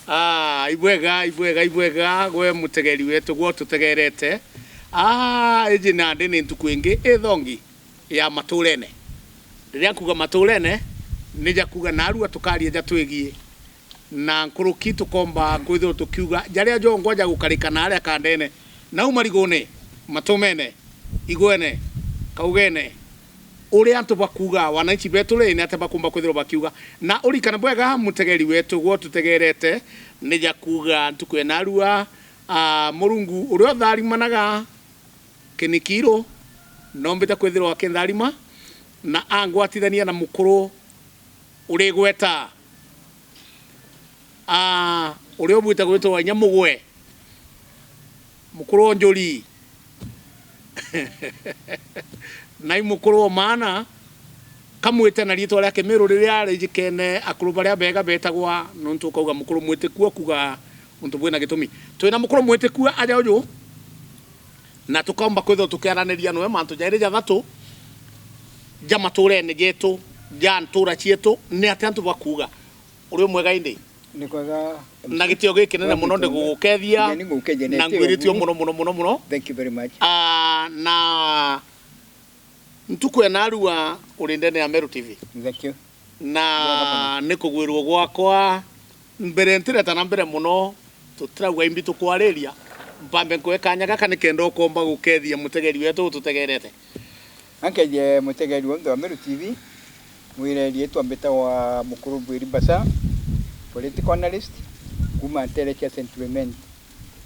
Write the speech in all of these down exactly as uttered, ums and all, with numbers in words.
Ah, ibwega, ibwega, ibwega, gwe mutegeri wetu, gwe ututegerete. Ah, iji nandi ni ntuku ingi ithongi ya maturene. Riria nkuga maturene, ni ja kuga narua tukaria ja twigie na nkuruki tukomba kwithirwa tukiuga jaria jongwa ja gukarika na aria kandene, nau marigune, matumene, igwene, kaugene, uria antu bakuuga, wananchi betu ri, ni atia bakumba kwithirwa bakiuga. Na urikane bwega, mutegeri wetu, gwe ututegerete, ni ja kuuga ntuku ya narua, ah, Murungu uria utharimanaga kinikiru, nombite kwithirwa akintharima, na angwatithania na mukuru urigweta, ah, uria ubuite gwitwa Nyamugwe, mukuru o njuri. Nai mukuru o maana, kamwite na riitwa ria Kimiru riria arijikene akuru baria bega betagwa, nontu ukauga mukuru mwitikua kuga untu bwina gitumi. Twina mukuru mwitikua aja uju, na tukaumba kwithirwa tukiaraniria noe mantu jairi jathatu ja maturene jetu, ja ntura cietu, ni atia antu bakuuga? Uri umwega indi? Ni kwega. Na gitio gikinene muno ndigugukeethia, na ngwiritue muno, muno, muno, muno. Thank you very much. Ah, na ntuku ya narua uri ndene ya Meru T V. Thank you. Na ni kugwirwo gwakwa, mbere ntireta na mbere muno, tutirauga imbi tukwariria, mpambe nkue kanya gaka nikenda ukomba gukeethia mutegeri wetu ututegerete. Ankeethie mutegeri wonthe wa Meru T V, mwire riitwa mbitagwa Mukuru Bwiri Mbasa, political analyst, kuuma nteere cia Saint Clement.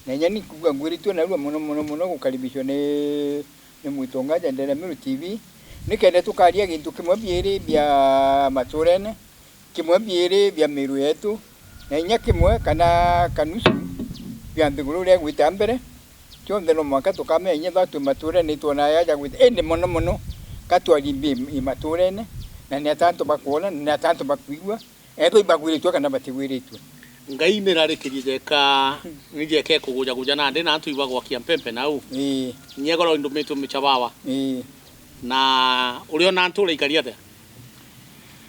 Na inya ni kuuga ngwiritue narua muno, muno, muno gukaribishwa ni ni mwitonga ja ndene Meru T V, nikenda tukaria gintu kimwe biiri bia maturene, kimwe biiri bia miiru yetu, na inya kimwe kana kanusu bia nthiguru iria igwita mbere. Kionthe no mwanka tukamenya inya thaa twi maturene itwona ya ja gwita, indi mono mono ka twarimbi i maturene, na ni atia antu bakwona, na ni atia antu bakwigua, Ethwa ibagwiritue kana batigwiritue. Ngai nirarikirie jeka, ni jeka ikugujaguja nandi na antu ibagwakia mpempe nau. Ii. Nyegoro indumitwe micha bawa. Ii. Na uriona ntura ikari atia?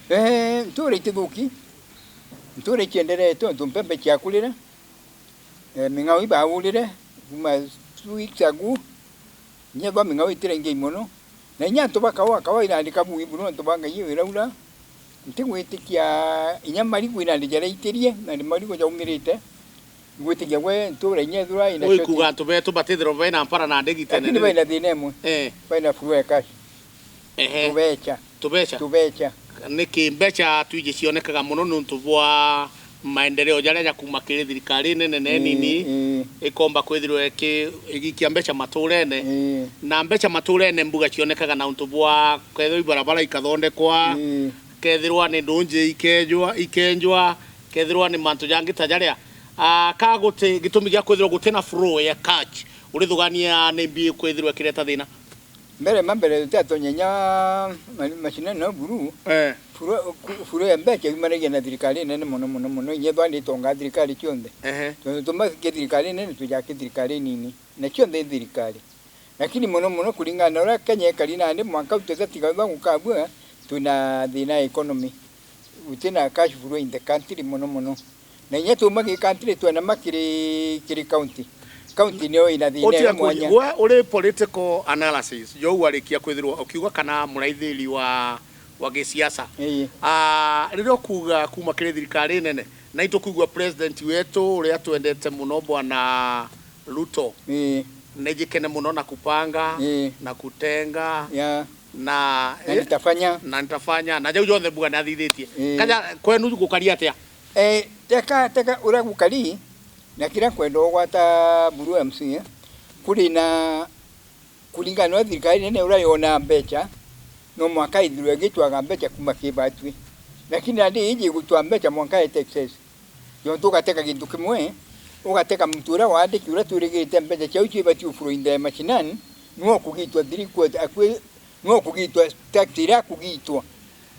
Eh, ntura itithuki. Ntura ikienderete ontu mpempe ciakurire. Eh, ming'ao ibaurire kuma two weeks ago. Inya bwa ming'ao itiraingi mono. Na inya antu ba kawa, kawa irandika bui buru antu ba Ngai iraura. Ntigwitikia inya marigu irandi jaraitirie, na ni marigu jaumirite. Ngwitikia gwe ntura inya ethirwa ina shortage. Ui kuga antu betu batithirwa baina mpara na ndigi tene. Lakini baina thina imwe. Eh. Baina furua ya cash. Ehe. Tubecha. Tubecha. Tubecha. Niki mbecha twiji cionekaga mono nontu bwa maendeleo jaria ja kuuma kiri thirikari nene na inini, ii, ikomba kwithirwa iki-, igikia mbecha maturene. Ii. Na mbecha maturene mbuga cionekaga na untu bwa kethirwa ibarabara ikathondekwa, ii, kethirwa ni ndunji ikenjwa, ikenjwa, kethirwa ni mantu jangi ta jaria. Ah, ka guti gitumi gia kwithirwa guti na flow ya cash, urithugania ni mbi ikwithirwa ikireta thina? Mbere ma mbere tutiatonya inya ma-, mashinani no buru. Eh. Buru, ku-, buru ya mbecha yumanagia na thirikari nene mono, mono, mono. Inya ethwa ni itonga thirikari cionthe. Ehe. Tontu tumathike thirikari nene, tujaki thirikari nini. Na cionthe i thirikari. Lakini mono, mono kuringana na uria Kenya ikari nandi, mwanka utethia tiga ethwa gukabua, twina thina ya economy. Gutina cash flow in the country mono, mono. Na inya tuma gi country twena ma kiri, kiri county. County niyo ina thina ya mwanya. Gwe uri political analysis, jo warikia kwithirwa ukiuga kana muraithiri wa, wa gisiasa. Ii. Ah, riria ukuuga kuuma kiri thirikari nene, na itukwigua president wetu uria twendete muno Bwana Ruto. Ii. Nejikene muno na kupanga, ii, na kutenga. Yeah. Na, na eh, nitafanya. Na nitafanya. Na jau jonthe mbuga nathithitie. Ii. Kaja kwenu gukari atia? Eh, teka, teka uria gukari, na kiria nkwenda ugwata buru M C A, kuri na kuringana na thirikari nene uria yona mbecha, no mwaka ithirwe igitwaga mbecha kuma kibatwi. Lakini nandi iji igutwa mbecha mwanka ya taxes. Jontu ugateka gintu kimwe, ugateka muntu uria waandiki uria twirigirite mbecha ciau ciibati ufuro in the mashinani, niwe ukugitwa three quarter, akwi-, niwe ukugitwa tax iria akugitwa.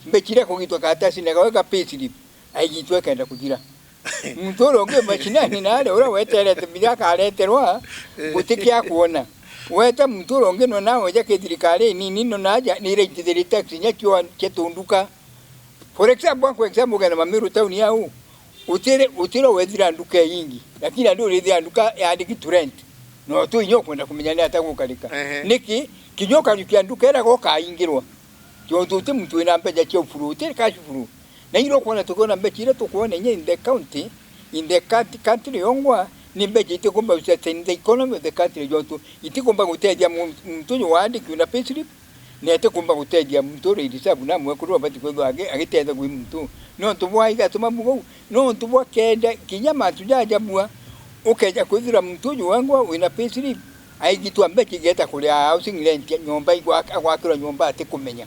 Mbecha iria akugitwa karatasini, akaweka payslip, aigitwa ikenda kuthira. Muntu uria ungi mashinani naari uria weterete biria akareterwa, eh, guti kia kuona. Weta muntu uria ungi no nawe ja ki thirikari nini no naja ni iraitithirie tax inya cio cia tunduka. For example, kwa example, ugenda Mamiru town yau, utire, utire wethira nduka ingi, lakini andi urithira nduka yandiki to rent. No tu inya ukwenda kumenya ni ata gukarika. Ehe. Niki? Kinya ukajukia nduka ira gokaingirwa. Tontu uti muntu wina mbeca cia ufuru, uti cash flow. Na iro kwona tukiona mbeca ira tukwona inya in the county, in the country, country yongwa, ni mbeca itikumba sustain the economy of the country yontu itikumba gutethia mu-, muntu uyu waandiki wina payslip, na itikumba gutethia muntu uri reserve na mwekuru abati kwithwa agi-, agitethagua i muntu. Nontu bwa igatuma bugou, nontu bwa kenda kinya mantu jaja bua, ukeja kwithira muntu uju wengwa wina payslip, aigitwa mbeca igeta kuria housing rent, nyomba igwak-, agwakirwa nyomba atikumenya.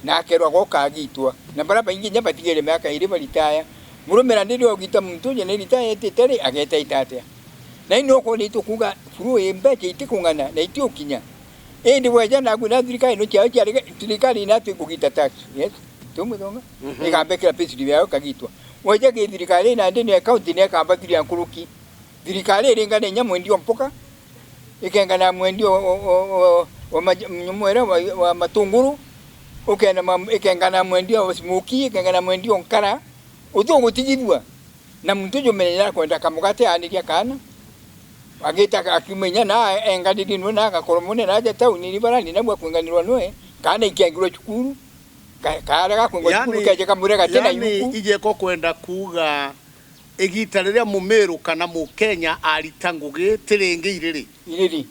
Na akerwa goka agitwa. Na baria baingi inya batigere miaka iri baritaya. Murumira ndiri ogita muntu uju ni ritaya etite ri, ageta ita atia? Na ino ukwona itukuga buru i mbeca itikung'ana na itiukinya. Indi bweja naku na thirikari no ciao ciari, thirikari inatu ikugita tax. Yes. Tumwithonga. Mhm. Igambekera payslip yao ikagitwa. Weja ki thirikari na ndini ya county ni ikamba thiria nkuruki. Thirikari iringane inya mwendia o mpoka, ikengana mwendia o, o, o, o, o maj-, nyumwere wa, wa matunguru, ukenda mam-, ikengana mwendia o smoki, ikengana mwendia o nkara, utugutigithua. Na muntu uju menya akwenda kamugate aaniria kaana, agita akiumenya na enganiri nwe na agakorwo munene aja tauni ni barani nabwa kwenganirwa nwe, kaana ikengirwa cukuru, ka-, kaarega kwengwa cukuru, yani, keje kamurega tena yani yuku. Ije ko kwenda kuuga igita riria Mumiru kana Mukenya arita ngugi ti ringi iriri. Iriri.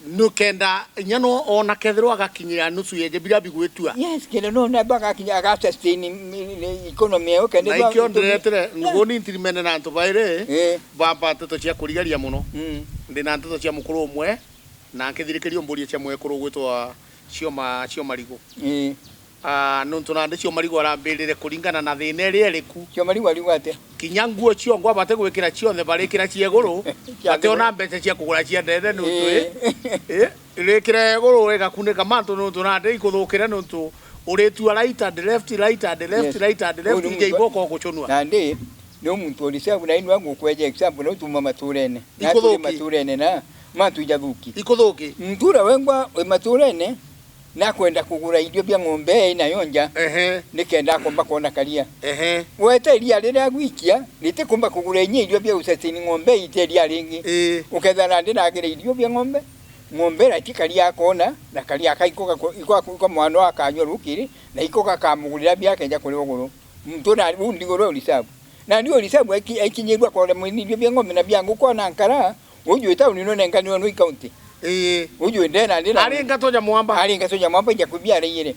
Nukenda inya no ona kethirwa agakinyira nusu yeje biria bigwitua. Yes, kenda no na bagakinya aga sustain, mm, economy yao, kenda na ikio ndiretire ngugi ni ntirimene na antu bairi, eh, bamba nteto cia kurigaria muno. Mm. Ndi na nteto cia mukuru umwe, na nkithirikiria umburie cia mwekuru gwitwa Cioma, Cioma Rigu. Eh. Ah, nontu nandi cio marigu arambirire kuringana na thina iria iriku. Cio marigu ariuga atia? Kinya nguo ciongwa bate gwikira cionthe, barikira cia iguru, cia bate ona mbeca cia kugura cia ndethe nontu, ii, ii, rikira iguru igakunika mantu nontu nandi ikuthukire nontu uritua right and left, right and left, yes, right and left, ija muntu igoko gucunua. Nandi ni muntu uri sabu na inwa ngukweja example na utuma maturene. Na turi ikuthuki, maturene na mantu ijathuki. Ikuthuki. Muntu uria wengwa wi maturene, nakwenda kugura irio bia ng'ombe ii nayo nja, ehe, nikenda akomba kwona karia. Ehe. Wete iria riria agwikia, ritikumba kugura inya irio bia usasin ng'ombe ii ite iria ringi. Ii. Ukethira nandi nagire irio bia ng'ombe, ng'ombe ira ti karia akona, na karia akaikoka ko-, iko aku-, iko mwana akanyua rukiri, na iko gakamugurira bia akenja kuria uguru. Muntu na u ndiguru urisabu. Nandi urisabu aiki-, aikinyirua kore mwini irio bia ng'ombe na bia nguku na nkara, Uju itauni nunenganirwe nwi county. Ii. Uju ndena ndina. Ari ngato ja mwamba. Ari ngato ja mwamba ja kubiara iyere.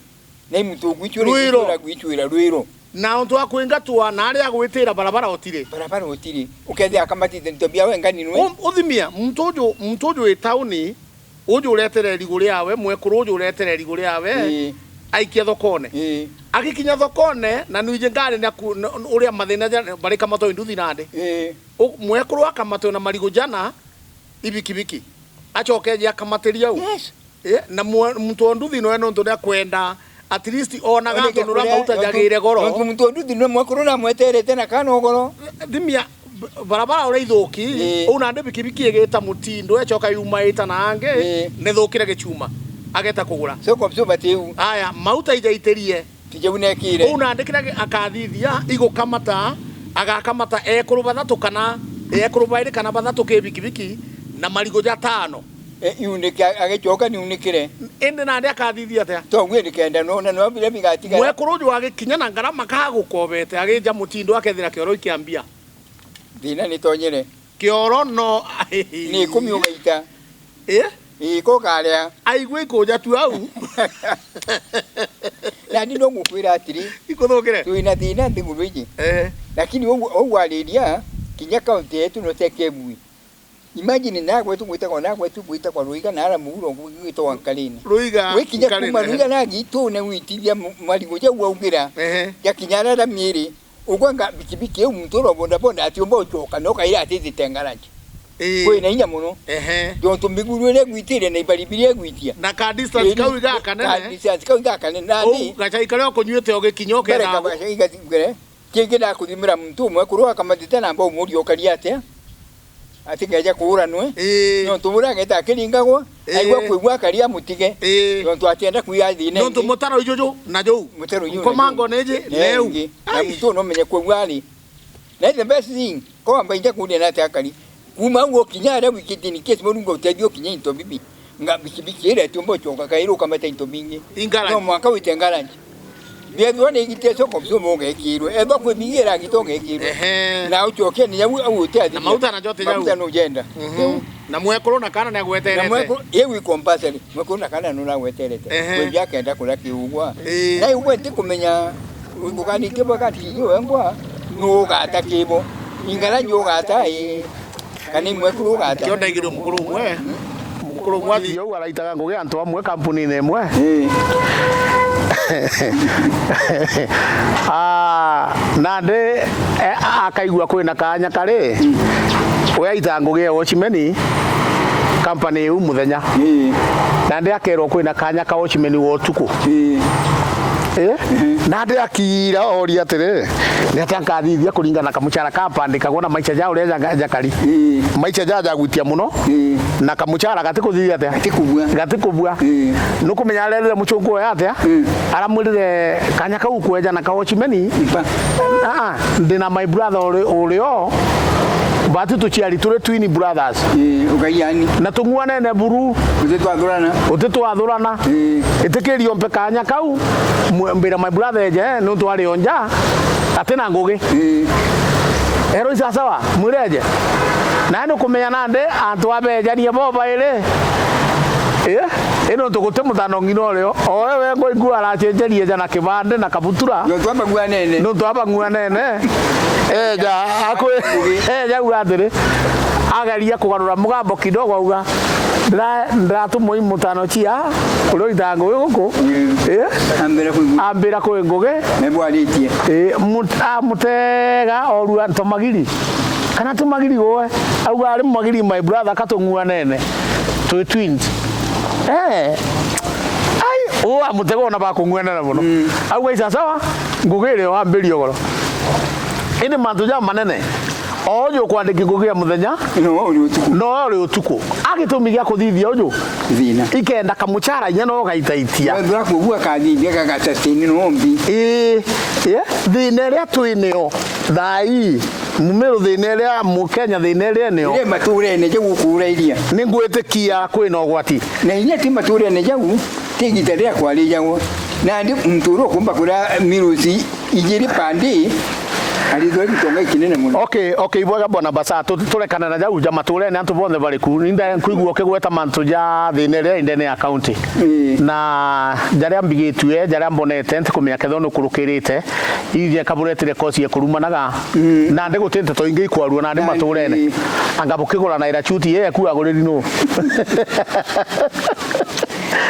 Na imuntu gwichura, rwiro, gwichura, gwichura rwiro. Na untu wa kwingatua na aria agwitira barabara otire. Barabara otire. Ukethia akamatite nto bia wengani nwi. Um, uthimia, muntu uju, muntu uju itauni, uju uretere riguri awe, mwekuru uju uretere riguri awe, ii, aikia thokone. Ii. Agikinya thokone, na nwije ngari na ku-, na, uria mathina ja, barika matoi nduthi nandi. Ii. U-, mwekuru akamatwe na marigu jana, ibikibiki. Acoke eje akamatiria u. Yes. Eh, na mwe-, muntu o nduthi noe nontu niakwenda, at least onaga antu nura mauta jagire goro. Nontu muntu o nduthi nwe mwekuru namweterete na kana ugoro. Thimia, b-, barabara uria ithuki, ii, u nandi bikibiki igita mutindo, ecoka yuma ita na angi, ii, nithukire gichuma, ageta kugura. So kwa msumba tiu. Aya, mauta ijaitirie. Tijau nekire. Uu nandi kiria gi-, akathithia, igukamata, agakamata ekuru bathatu kana ekuru bairi kana bathatu ki bikibiki, na marigu jatano. E, iunike, a-, agicoka niunikire. Indi nandi akathithia atia? Toguo nikenda nona no biria bigatigara. Mwekuru uju agikinya na ngarama kagukobete, agija mutindo akethira kioro ikiambia. Thina nitonyere. Kioro no. Ni ikumi ugaita. Eh? Ii, ko karia. Aigua ikuja tu au. Nandi no ngukwira atiri. Ikuthukire? Twina thina nthiguru iji. Eh. Lakini uu, uu wariria, kinya kaunti yetu no teke bui. Imagine na gwetu gwitagwa, na gwetu gwitagwa Ruiga na ara muguro gwitagwa Nkarini. Ruiga, wikinya Nkarini, kuma ehe. Ruiga na gitune witithia mu-, marigu jau waugira. Ehe. Jakinya ara miiri. Ugwe nga bikibiki iu muntu ura bodaboda atiumba ucoka, no kaira atithite ngaraji. Ii. Kwina inya muno. Ehe. Jontu miguru iria igwitire na ibaribi iria igwitia. Na ka distance kau iga kanene. Ka distance kau iga kanene. Nandi. Uu gacai karia ukunyuite ugikinya ukenda. Mbere ka gacai gatigere. Kingi ndakuthimira muntu umwe kurwa akamatite namba umuria ukaria atia? Atikeeja kuuranwe. Ii. Nontu buria ageeta akiringagwa, ii, aigua kwigua akari amutige. Ii. Nontu atienda kwia thiina. Nontu ingi. Mutaro ijuju na juu. Mutaro ijuju na juu. Nkomango ni iji, na iu ingi. Na ai, muntu no menye kwigua ari. Na the best thing, ko amba inja kuuria na ati akari. Kuuma au ukinya aria wikite in case Murungu utethia ukinya into bibi. Nga bikibiki iria atiumba ucoka kairi ukameta into bingi. Ingaranji. No mwanka wite ngaranji. Biethwa ni igite soko bisomo ugekirwe. Ethwa kwi bingi iragita ugekirwe. Ehe. Na ucoke ni jau au uti athi. Na mauta na jote jau. Mauta nujenda. Mhm. Riu. Na mwekuru na kana ni agweterete. Na mwekuru, ye wi compulsory. Mwekuru na kana nuragweterete. Ehe. Kwi bia kenda kuria kiugwa. Ii. Na igwe ntikumenya uganikibwa gati iwe ngwa nugata kibo. Ingara njugata ii. Kana imwe kuru ugata. Kio ndaigirwe mukuru umwe. Mukuru umwe athi. Yo araitaga ngugi antu amwe kampunine imwe. Ii. Ah, nandi, eh, akaigua kwina kanya kari. Mm. We aitaga ngugi ya watchman company iu muthenya. Ii. Nandi akerwa kwina kanya ka watchman wa utuku. Ii. Eh? Mhm. Nandi akiira oria atiri, ni atia nkathithia kuringana na kamuchara ka mpandikagwa na maisha ja uria ja, ja kari? Ii. Maisha ja jagwitia muno, ii, na kamuchara gatikuthithia atia? Gatikubua. Gatikubua. Ii. Nukumenya arerire muchungu oya atia? Ii. Aramwirire kanya kau kweja na ka watchman. Ipa. Ah, ah, ndina my brother uri, urio, batu tuchiari turi twin brothers. Ii, ukaiani. Na tung'uanene buru. Uti twathurana. Uti twathurana. Ii. Itikiria umpe kanya kau, mwe-, mbira my brother eje, nontu ari o nja, ati na ngugi. Ii. Erwa isasawa, mwire eje. Nae nukumenya nandi antu abeejania bo bairi. Ii? Ii nontu guti mutano ng'ina urio. O we wengwa ingua aracenjerie eja na kibande na kabutura. Nontu abang'uanene. Nontu abang'uanene. Eja, akwi-, eja auga atiri, ageria kugarura mugambo kidogo auga, "Ndira-, ndiratumwa i mutano chia, uria uitaga ngugi guku." Mm. Eh? Ambira kwi ngugi. Ambira kwi ngugi. Nebwaritie. Eh, mut-, amutega orua ntomagiri. Kana tumagiri gwe. Auga ari mumagiri my brother katung'uanene. Twi twins. Eh. Ai, u amutega ona bakung'uanana muno. Mm. Auga isasawa. Ngugi iria wambirie ugoro. Indi mantu ja manene, o uju ukwandiki ngugi ya muthenya, no uri utuku. No uri utuku. A gitumi gia kuthithia uju? Thina. Ikenda kamuchara inya no gaitaitia. Wethira kugua kathithia gagasustain no mbi. Ii, ii, thina iria twi nio thaa ii, Mumiru thina iria Mukenya thina iria nio. Ire maturene jau ukurairia. Ni ngwitikia kwina ugwati. Na inya ti maturene jau, ti igita riria kwarijagwa. Nandi muntu uria ukumba kuria mirusi ijiri per day, arithwa gitonga ikinene muno. Okay, okay, ibwega bwana Basa, tu-, turekana na jau ja maturene antu bonthe bari ku. Ninde nkwigua ukigweta mantu ja thina iria indene ya county. Ii. Na jaria mbigitue, jaria mbonete, ntikumenya kethwa nukurukirite, ithie kaburetire kosi ya kurumanaga. Mm. Nandi guti nteto ingi ikwarua nandi maturene. Ii. Anga bukigura na ira chuti ye yaku aguriri nu?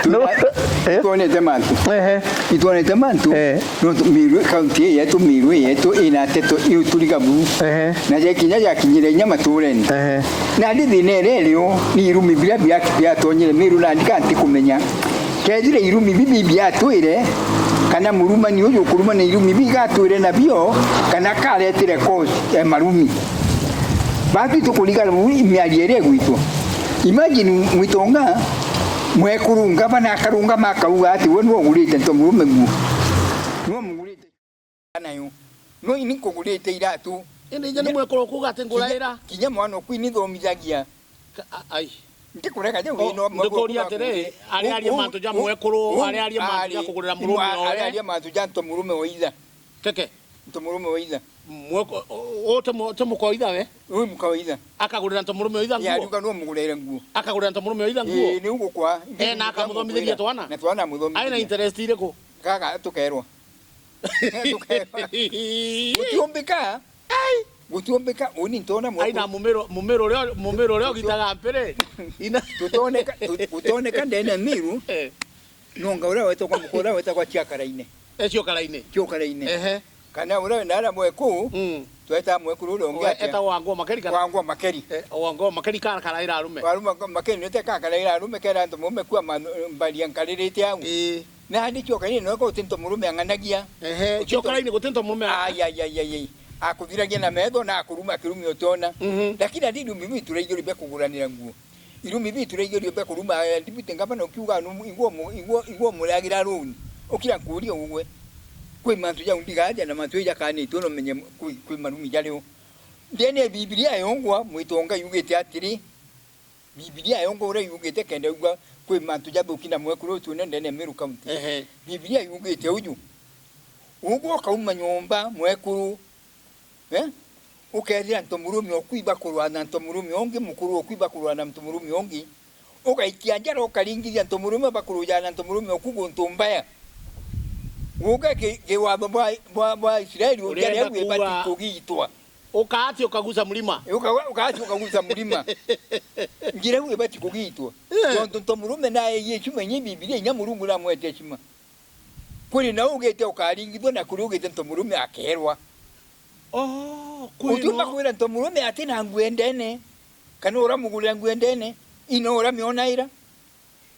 No, eh? Itwonete mantu. Ehe. Itwonete mantu. Eh. No tu-, Meru, county ii yetu, Meru ii yetu, ina nteto iu turiga buru. Ehe. Na ja kinya jakinyire inya maturene. Ehe. Nandi thina iria irio, ni irumi biria bia-, biatonyire Meru nandi ka ntikumenya. Kethire irumi bibi biatwire, kana murumani uju ukurumana irumi bibi gatwire nabio, kana karetire cause ya marumi. Batu tukurigara buru miario iria igwitwa. Imagine mwitonga, mwekuru ngavana akarungama akauga ati we niwe ugurite nto murume guo. Niwe mugurite nayo. No ini nkugurite iratu. Indi inya ni mwekuru kuuga ati nguraira. Kinya, kinya mwana oku ini thomithagia. Ka-, a-, ai. Ndikurega jau. Oh, ino ndikuria atiri, ari aria mantu ja mwekuru, ari aria mantu ja kugurira murume owe. Ari aria mantu ja nto murume wa itha. Keke. Nto murume wa itha. Mweko-, o-, o-, ti mu-, ti muka wa itha we? Uyu muka wa itha. Akagurira nto murume wa itha nguo? Yaruga no mugurire nguo. Akagurira nto murume wa itha nguo? Ii, ni ugukwa. Eh, na akamuthomithiria twana? Na twana amuthomithiria. Ari na interest iriku? Gaga tukerwa. Tukerwa. Gutiumbika. Ai! Gutiumbika, uni ntona mwe. Ai, na mumero, mumero uria, mumero uria ugitaga mpere. Ina. Tutoneka, tu-, gutoneka ndene Miru. Eh. Nonga uria wetagwa, uria wetagwa Ciakaraine. Eh, Ciokaraine. Ciokaraine. Ehe. Kana uria wina aria mweku, mm, tweta mwekuru uria ungi atia? Etagwa Wangwa Makeri kana? Wangwa Makeri. Eh, Wangwa Makeri kara karaira arume. Waruma Makeri nite kakaraira arume kera antu mume kwa ma-, mbaria nkaririte au. Ii. Nandi Ciokaraine no guti nto murume ang'anagia. Ehe, Ciokaraine guti nto murume a- Ai, ai, ai, ai, ai. Akuthiragia na metho na akuruma kirumi utiona. Mhm. Lakini ati irumi bitu raiguru bia kuguranira nguo. Irumi bitu raiguru bia kuruma, eh, deputy governor ukiuga nu-, igua mu-, igua, igua muragira runi. Ukira nkuria ugwe. Kwi mantu jau ndigaja na mantu jakanitwe no menye kwi, kwi marumi jario. Ndene ya Bibilia yongwa, mwitonga yugite atiri, Bibilia yongwa uria yugite kenda ugwa kwi mantu jathuki na mwekuru ucio une ndene ya Meru County. Ehe. Bibilia yugite uju, ugwe ukauma nyomba mwekuru, eh? Ukethira ntomurume oku ibakurwa na ntomurume ungi, mukuru oku ibakurwa na ntomurume ungi, ugaikia njara ukaringithia ntomurume bakurujana na ntomurume oku guntu mbaya. Guka ki-, kiwatho bwa, bwa, bwa Israeli, njara iu ibati kugitwa. Ukaati ukagusa mlima. Uka-, ukaati ukagusa mlima. Njira iu ibati kugitwa. Eh. Tontu ntomurume nae Yesu menye Bibilia inya Murungu namwete heshima. Kuri na ugite ukaringithua na kuri ugite ntomurume akerwa. Oh, kuri utiumba no. Kwira ntomurume ati na nguo endene, kana uramugurira nguo endene, ino uramiona ira.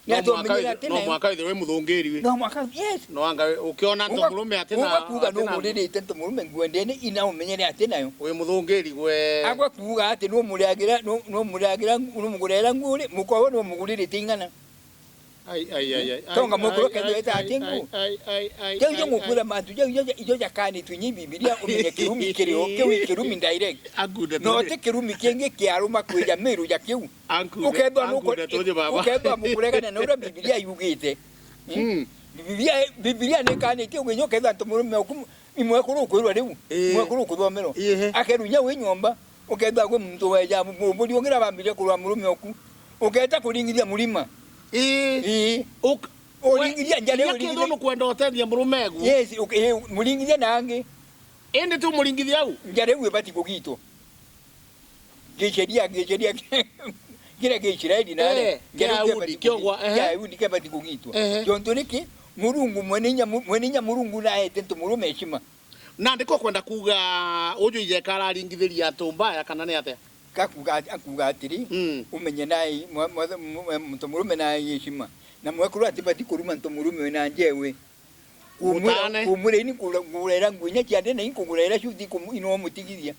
Ni no ati mwaka umenyere withe-, ati no nayo. Mwaka withe wi muthungiri wi. No mwaka, yes. No anga wi-, ukiona ntomurume ati na, uga kuuga ati na nguo. Nuguririte ntomurume nguo ndene, ina umenyere ati nayo. Wi muthungiri gwe. Agwa kuuga ati numuriagira, nu-, numuriagira, numugurira nguo ri, mukowe numuguririte ing'ana. Ai, ai, ai, ai, tonga ai, mukuru ai, kethirite ai, ati ai, nguo. Ai, ai, ai, ai, ai. Jau ijo ngukwira mantu, jau ijo, ijo jakanitwe nyi Bibilia, umenye kirumi kirio, kiu i kirumi direct. Akunde no tuji. Ti kirumi kingi kiaruma kwija miru ja kiu. Anku-, ukethwa nuku-, anku ndeto nje baba. Ukethwa mukuregana na uria Bibilia yugite. Hmm? Mm. Bibilia, Bibilia nikanitie uginya ukethwa antu murume oku imwekuru ukwirwa riu. Ii. Mwekuru ukuthomerwa. Ii, he. Akerunya wi nyomba, ukethwa gwi muntu weja mu-, mu-, muburi ungira bambirie kurwa murume oku. Uketa kuringithia murima. Ii. Ii. Uk-, uringithia njare inya uringithia. Kethwa nukwenda utethia murume egu. Yes, uk-, ii, muringithia na angi. Indi tu muringithia au. Njare iu ibati kugitwo. Giceria, giceria kiria kia Israeli na eh, kia Ayahudi, kiogwa, ehe. Kia Ayahudi kibati kugitwa. Ehe. Tontu niki? Murungu mwene inya mu-, mwene inya Murungu naete ntu murume heshima. Nandi ko kwenda kuuga uju ijeka araringithiria antu mbaya kana ni atia? Gakuuga ati-, akuuga atiri, mm, umenye nai mwa-, mwa-, mwa-, muntu murume nai heshima. Na mwekuru atibati kuruma ntu murume wina njewe. Kumwira, mutane. Kumwira ini ngura-, ngurera nguo inya cia ndene, inkugurera cuti kumu-, ino mutigithia.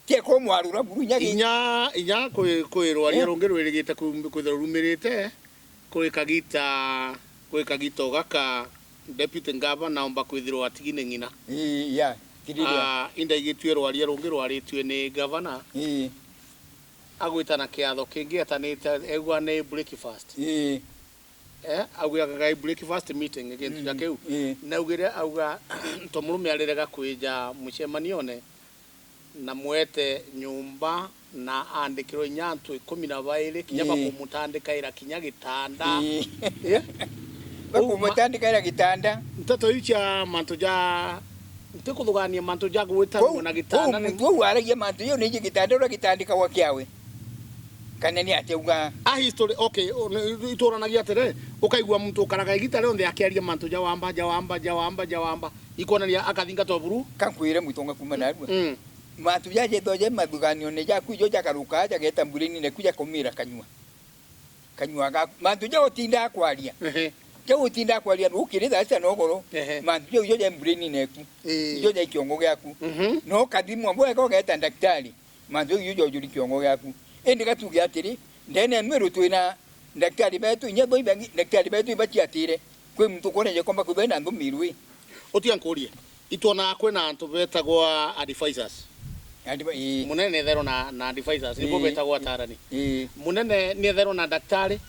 Tieko mwarura buru inya gi- Inya, inya kwi-, kwirwa ria, eh, rungi rwirigite ku-, kwithirwa rumirite, kwi kagita, kwi kagita o gaka, deputy governor omba kwithirwa atigi ni ng'ina. Ii, ya, tigithia. Ah, indaigitue rwaria rungi rwaritue ni governor. Ii. Agwita na kiatho kingi etanite, egwa ni breakfast. Ii. Eh, augaga gai breakfast meeting, gintu ja, mm, kiu. Ii. Naugire auga, ntomurume arirega kwija mucemanione, na mwete nyumba, na andikirwe inya antu ikumi na bairi, kinya, ii, bakumutandikaira kinya gitanda. Ii. Eh? Bakumutandikaira gitanda. Nteto iu cia mantu ja Ntikuthugaania mantu ja gwitanua na gitanda. Muntu uu aragia mantu jau niji gitanda uria gitandikagwa kiawe? Kana ni atia ugaa? A history, okay, o, ni, ituranagia atiri, ukaigua muntu ukaraga igita rionthe akiaria mantu ja wamba, ja wamba, ja wamba, ja wamba. Ikwonania akathingatwa buru? Kankwire mutonga kuma narua. Mm. Mantu jaja ethagwa ja mathuganione jaku ijo jagarukaa jageta mbureni neku jakumira kanyua. Kanyua gaku. Mantu ja utindaa kwaria. Ehe. Ja utindaa kwaria, ukiri thaa sita na ugoro. Ehe. Mantu jau ijo ja mbureni neku. Ii. Ijo ja kiongo giaku. Mhm. No ukathimwa bwega ugeta ndaktari. Mantu jau ijo jojuri kiongo giaku. Indi gatuge atiri, ndene ya Meru twina ndaktari betu, inya bo ibangi, ndaktari betu ibatiatire. Kwi muntu ukoneje komba kwithwa ina nthumiru ii. Utia nkurie, itwonaga kwina antu betagwa advisors. Advi-, ii. Munene ni ethairwa na, na advisors, nibo, ii, betagwa atarani. Ii. Munene ni ethairwa na daktari.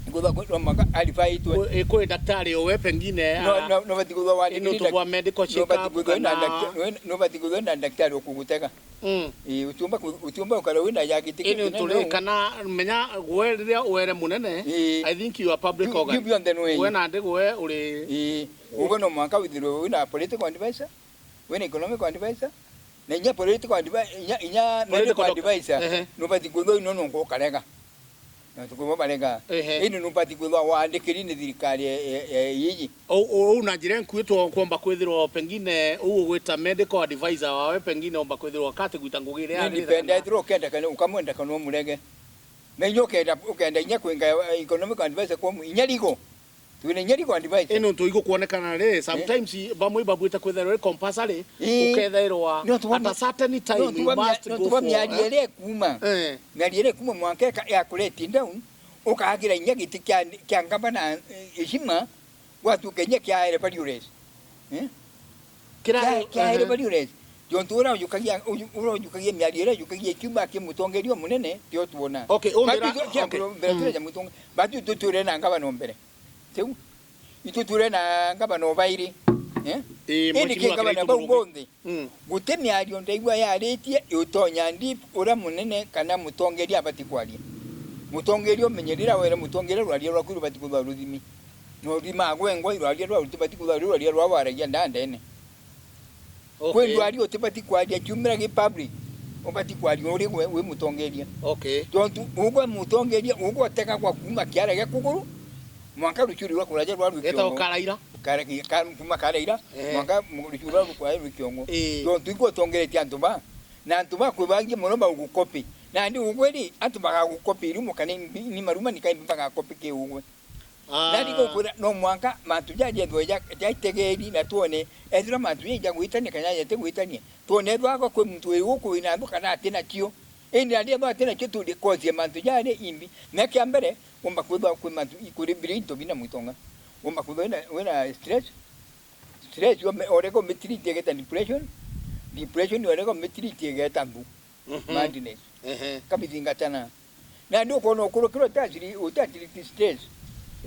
Ngutha kwithwa maka advise-itwe. Kwi, kwi daktari owe pengine, no, ah, no, no bati kwithwa wandikiri nontu bwa medical check-up, no bati kwithwa na kana dakta-, no, no bati kwithwa na daktari ukugutega. Mm. Ii, utiumba ku-, utiumba ukara wina ya giti kiu kinene uu. Ini ntu ri kana menya gwe riria were munene, ii, I think you are public organ. Biu, biu bionthe nwe. Gwe nandi gwe uri. Ii. Ugwe no mwanka withirwe wina political advisor, wina economic advisor, na inya political advi-, inya, inya medical advisor, ehe, nubati kwithwa ino nongo ukarega. Na tukubo barega. Ehe. Indi nubati kwithwa wandikiri ni thirikari e, e, e, yiji. Ou, ou na njira inkui twokomba kwithirwa pengine ou ugwita medical advisor wawe pengine omba kwithirwa kati gwita ngugi iria independent, ukenda kana ukamwenda kana umurege. Na inya ukenda, ukenda inya kwinga economic advisor kwa mu-, inya ligo. Twina inya legal advice. Ino ntu igukwonekana ri, sometimes bamwe ibabwite kwithairwa ri compulsory, Ii. Ukethairwa Nontu bwa at a mi-, certain time nontu you bwa mia-, must nontu go bwa for, miario eh? Iria ikuuma. Eh. Miario iria ikuuma mwanka ika-, ya kuletin down, ukagira inya giti kia, kia ngavana, eh, heshima, gwatuka inya kia Reverend Lawrence. Eh? Kira-, Kia, kia ehe. Reverend Lawrence. Jontu ura ujukagia, uju-, ura ujukagia miario iria ujukagia ikiuma ki mutongeria umunene, tio tuona. Okay, umbira, Batu tu-, kia okay. Mbere Mm. Tureja mutonge-, batu tuture na ngavana o mbere. Tiu? Itu ture na ngavana o bairi. Eh? Ii, Indi Mheshimiwa ki ngavana Kiraitu bau Murungi. Bonthe? Mm. Guti miario ndaigua yaritie iutonya ndip uria munene kana mutongeria abati kwaria. Mutongeria umenye rira were mutongeria rwaria rwaku rubati kuthwa ruthimi. No rima gwengwa irwaria rwa rutibati kuthwa rwaria rwa waragia ndandene. Okay. Kwi ndwari utibati kwaria kiumira gi public, ubati kwaria uri we, wi mutongeria. Okay. Tontu ugwe mutongeria, ugwe utega kwa kuuma kiara gia kuguru, mwanka ruchuri rwa kuraja rwa Geta rwikiongo. Ukaraira. Kara-, ka-, kuuma karaira, Eh. Mwanka mu-, ruchuri rwa rukwae rwikiongo. Eh. Tontu igwe utongeretie antu ba, na antu ba kwibangia muno ba ugukopi. Nandi ugwe ri, antu bagagukopi irumo kana ni, ni maruma ni kaimbi bagakopi ki ugwe. Ah. Nandi gukwira no mwanka mantu jaja ethwe ja, jaitegeri na twone ethira mantu jaja gwitania kana jate gwitania. Twone ethwa kwi muntu wi guku wina nthu kana ati nakio. Indi nandi ethwa ati nakio turi kosie mantu jari imbi. Na kia mbere, umba kwithwa kwi mantu ikuri biri into bina mwitonga. Umba kwithwa wina, wina stress. Stress, wame-, orega umitreat igeta depression. Depression, orega umitreat igeta nthu. Mhm. Madness. Ehe. Kabithingatana. Nandi ukona ukurukirwa utatiri-, utatreat stress,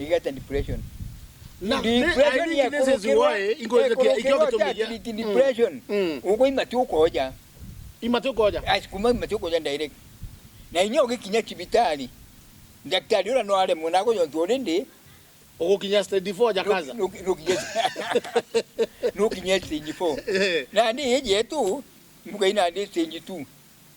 igeta depression. Na, Depression I think this is yakurukirwa, why ingo-, yakurukirwa ingio gitumi gia utatreat Mm. Depression. Mm. Ugwe imati ukoja. Imati ukoja? Asi kuma imati ukoja direct. Na inya ugikinya cibitari, daktari ura no aremwe nago jontu already Ugukinya stage four ja Nuki-, cancer? nuki-, nukinya, nukinya stage four. Eh. Nandi iji yetu, mugaina ndi stage two.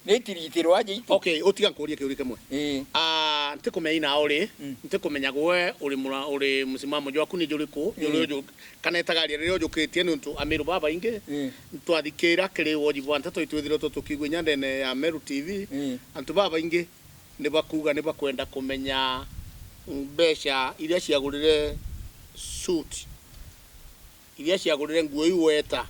Ni tiritirwa aja itu. Okay, utiga nkurie kiuria kimwe. Eh. Ah, ntikumenya ina uri, Mm. ntikumenya gwe uri mura-, uri musimamo jwaku ni juriku, Mm. juri uju-, kana itagaria riria ujukitie niuntu amiru babaingi, Mm. twathikira kiri woji bwa nteto itwithirwe tukiigua inya ndene ya Meru T V, Mm. antu babaingi ni bakuuga ni bakwenda kumenya mbeca iria ciagurire suit, iria ciagurire nguo iu weta,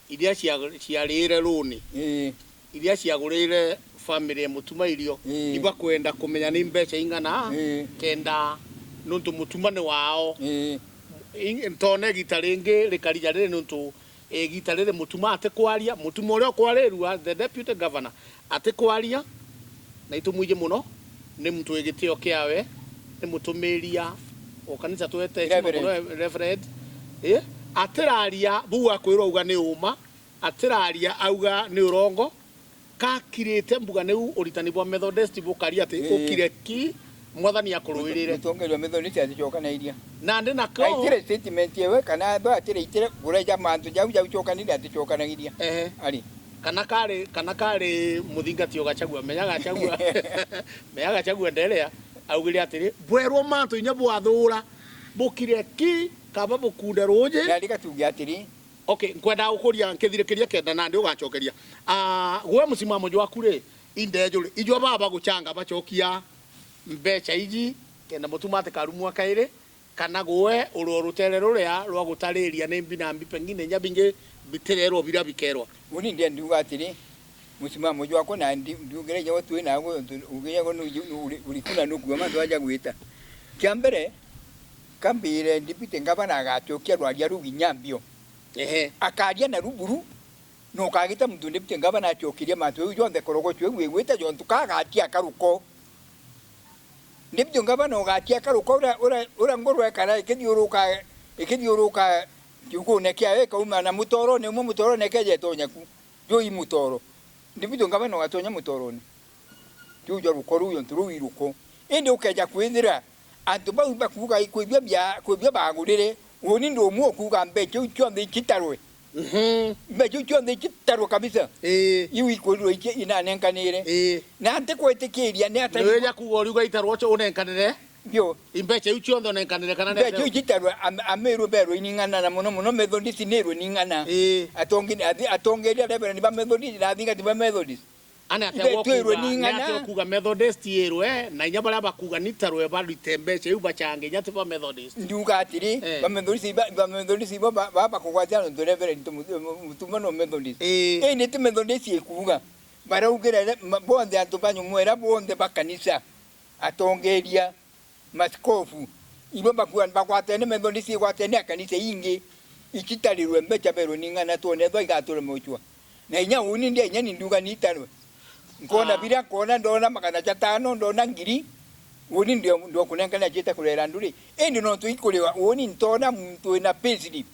iria cia-, ciarire runi, Ii. iria ciagurire family ya Mutuma irio, Ii. Ni bakwenda kumenya ni mbeca ing'ana, Ii. Kenda nuntu Mutuma ni wao. Ii. In-, ntone igita ringi rikarija riri nuntu Igita riri Mutuma atikwaria, Mutuma uria ukwarirua, the deputy governor, atikwaria, na itumwiji muno, ni muntu wi gitio kiawe, ni mutumiria o kanisa twete heshima Reverend. Muno, Reverend. Eh? Atiraria buu akwirwa auga ni uma, atiraria auga ni urongo, kakirite mbuga niu uritani bwa Methodist bukari ati Ii. Ukire ki, Mwathani akuruirire. Mutongeria wa Methodist aticokanairia. Nandi nako Aitire statement ewe kana ethwa atire itire kureja mantu jau jau cokanire aticokanairia. Ehe. Ari. Kana kari, kana kari muthingati o Gachagua, menya Gachagua, menya Gachagua nderea, augire atiri, bwerwo mantu inya bwathura, bukire ki, kaba bukunde ruji. Nandi gatuge atiri, Okay, nkwenda gukuria nkithirikiria kenda nandi ugacokeria. Ah, gwe musimamo jwaku ri, indejuri, ijwa baba guchanga bacokia mbeca iji, kenda Mutuma atikarumwa kairi, kana gwe uri o rutere ruria rwa gutariria ni mbi na mbi, pengine inya bingi bitirerwo biria bikerwa? Uni ndia ndiuga atiri, musimamo jwakwa na ndi-, ndiugire jawe twi nawe, untu ugiago nu-, nu-, uri-, urikuna nukua mantu aja gwita. Kia mbere, kambire deputy ngavana agacokia rwaria ruu inya mbio. Ehe. Akaria na ruburu, na ukagita muntu deputy ngavana acokirie mantu jau jonthe korogoco iu igwite jontu kagatia karuko. Deputy ngavana ugatia karuko ura, ura, ura nguru ekara ikithiuruka, ikithiuruka kiugune kiayo ikauma na mutorone umwe, mutorone ikeja itonya ku. Juu i mutoro. Ndibitwe ngavana ugatonya mutorone. Juu jwa ruko ruu, jontu ruu i ruko. Indi ukeja kwithira antu bau bakuuga ikwithua bia, kwithua bagurire, uuni ndi umwe ukuuga mbeca iu cionthe icitarwe. Mhm. Mbeca iu cionthe icitarwe kabisa. Ii. Iu ikurirwe ici inanenkanire. Ii. Na ntikwitikiria ni ata. Niwija kuuga uriuga itarwe ucio unenkanire? Bio. Imbeca iu cionthe unenkanire kana Mbeca iu nenderwe? Citarwe am-, amirwe berwe ining'ana, na muno muno Methodist nirwe ning'ana. Ii. Atongi-, athi-, atongeria Reverend ba Methodist na athingati ba Methodist. Ana atia Ithe, twirwe kuga, ni ni ng'ana. Atia kuga Methodist irwe, na inya baria bakuga ni tarwe barite mbeca iu bachange inya ti ba Methodist. Ndiuga atiri, Eh. ba Methodist iba, ba Methodist ibo ba, ba, bakugwatia nontu Reverend Mutu-, Mutuma no Methodist. Ii. Indi ti Methodist ikuga. Baraugire re-, ma-, bonthe antu ba nyumwera bonthe ba kanisa, atongeria, maskofu, ibo bakua-, bagwatene Methodist, igwatene a kanisa ingi, icitarirwe mbeca berwe ni ng'ana twone ethwa igaturemocua. Na inya uni ndia inya ni nduga nitarwe. Nkona Ah. biria, nkona ndona magana jatano, ndona ngiri, uni ndio, ndio kunengana ciita kurera nduri. Indi nontu ikuriwa, uni ntona muntu wina payslip.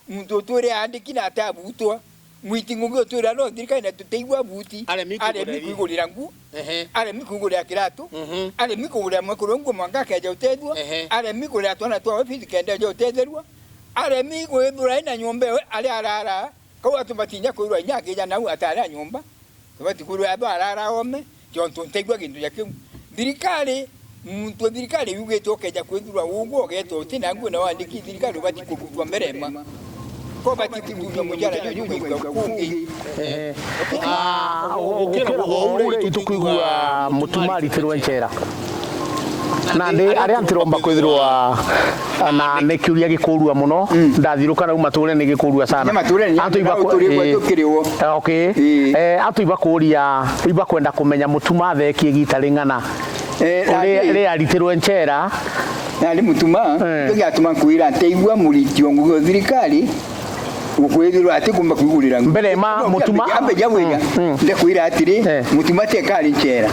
Muntu utwire aandiki na atabutwa. Mwiti Ngugi utwira no thirikari na tuteigua buti. Aremi kugura Aremi ri? Kwigurira ngu. Ehe. Aremi kwigurira kiratu. Mhm. Aremi kugurira mwekuru nguo mwanka akeja utethua. Ehe. Aremi kugurira twana twa ofisi kenda ja utethua. Aremi gwithura ina nyomba ewe ari arara. Kau atu batinya kwirwa inya akija nau atari a nyomba. Tubati kwirwa aba arara ome, jontu ntaigua gintu ja kiu. Thirikari, muntu thirikari yugite ukeja kwithirwa ugwe ugetwa uti na nguo na wandiki thirikari ubati kurutwa mbere ma. Ko bati kurutwa mujara juju gwikwa kungi. Eh. Ah, gukira gukira gukira ure itukwigua Mutuma aritirwe nchera. Nandi aria ntiromba kwithirwa na ni kiuria gikurua muno, mm, ndathiuruka nau maturene gikurua sana. Ni maturene, antu iba ku-, turi gwa eh, tukiri wo. Eh, okay. Ii. Eh, antu ibakuria, ibakwenda kumenya Mutuma athekie igita ring'ana. Eh, uri, nandi ri aritirwe nchera. Nandi Mutuma, eh, ndio giatuma nkwira nteigua muriti o ngugi o thirikari, ukwithirwa ati kumba kwigurira nguo. Mbere ma Mutuma ambe ja wira, mm, mm, ndekwira atiri, eh, Mutuma tekari nchera.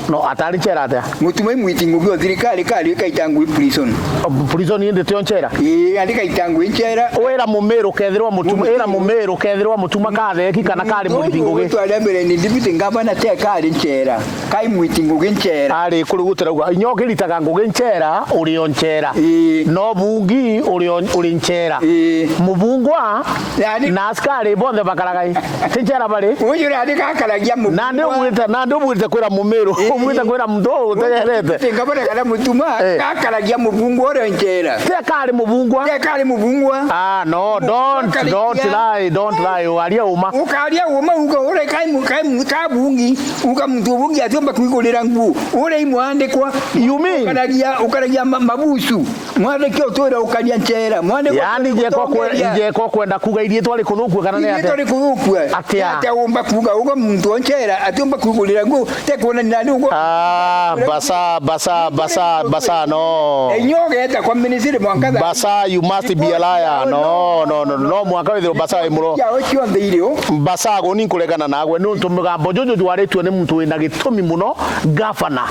No, atari nchera atia? Mutuma imwiti ngugi o thirikari kari kaita ngui prison. O, prison indi tio nchera? Ii, andi kaita ngui nchera. Wira Mumiru kethirwa Mutuma, Mumiru. Ira Mumiru kethirwa Mutuma katheki kana kari muriti ngugi. Tware mbere ni deputy governor tekari nchera. Kai mwiti ngugi nchera. Ari kuri gutirauga. Inya ukiritaga ngugi nchera, uri o nchera. Ii. No bungi uri o, uri nchera. Ii. Mubungwa yani na askari bonthe bakaraga i. Ti nchera bari. Uyu nandi gakaragia mubungwa. Nandi ubwirite, nandi ubwirite kwira Mumiru. Ii. Ubwirite kwira muntu utegerete. Tingabona kana Mutuma, eh, gakaragia mubungwa uri o nchera. Ti akari mubungwa. Ti akari mubungwa. Ah, no, don't, don't lie, don't lie. Ukaria uma. Ukaria uma uga ure kai mu-, kai mu-, kabungi. Uga muntu ubungi atiumba kwigurira nguo. Ure imwandikwa. You mean? Ukaragia, ukaragia ma-, mabusu. Mwandiki utwira ukaria nchera. Mwandiki yani utwira ijeko kwe-, utongeria. Ijeko kwenda kuga iriitwa rikuthukue kana ni atia? Iriitwa rikuthukue. Atia? Atia umba kuga uga muntu o nchera atiumba kwigurira nguo, te kuonania nani ugo. Ah, basa, basa, basa, basa, no. Enyo geta kwa ministry mwanka. Basa, you must be a liar. No, no, no, no, mwanka withirwo basa wi muro. Ya ocio nthe irio. Basa, guni nkuregana nagwe, nuntu mugambo juju jwaritue ni muntu wina gitumi muno, gavana.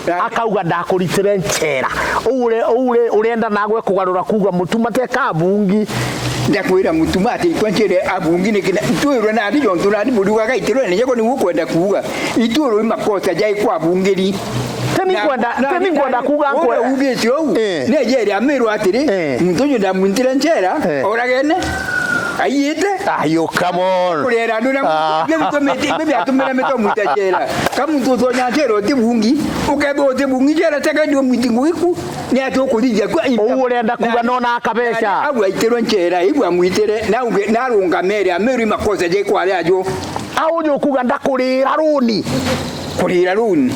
Right. Akauga, "Ndakuritire nchera." Uu uri, uu uri, urienda nagwe kugarura kuuga Mutuma te kabungi? Ndakwira Mutuma ati itwa nchere abungi ni kina itwirwe nandi jontu nandi buriugaga itirwe ni jako niu ukwenda kuuga. Itwirwe makosa jai kwa bungiri. Teni nkwenda, teni nkwenda kuuga nkwe- ugite uu. Eh. Ni jeri amirwa atiri, eh, muntu uyu ndamwintire nchera, eh, oragene. Aiyite? Ah, you come on. Kurera andu na ah, muntu, biatumire, biatumire mito mwita jera. Ka muntu utonya nchera uti bungi, ukethwa uti bungi nchera, tega ndio mwiti ngugi ku, ni ati ukuthithia kwa. Uu urenda kuuga nona akabeca? Au aitirwe nchera, iu amwitire, na uge, na arungamere, ameru makosa je kwa aria ajo. Au nyo kuuga ndakurira runi? Kurira runi.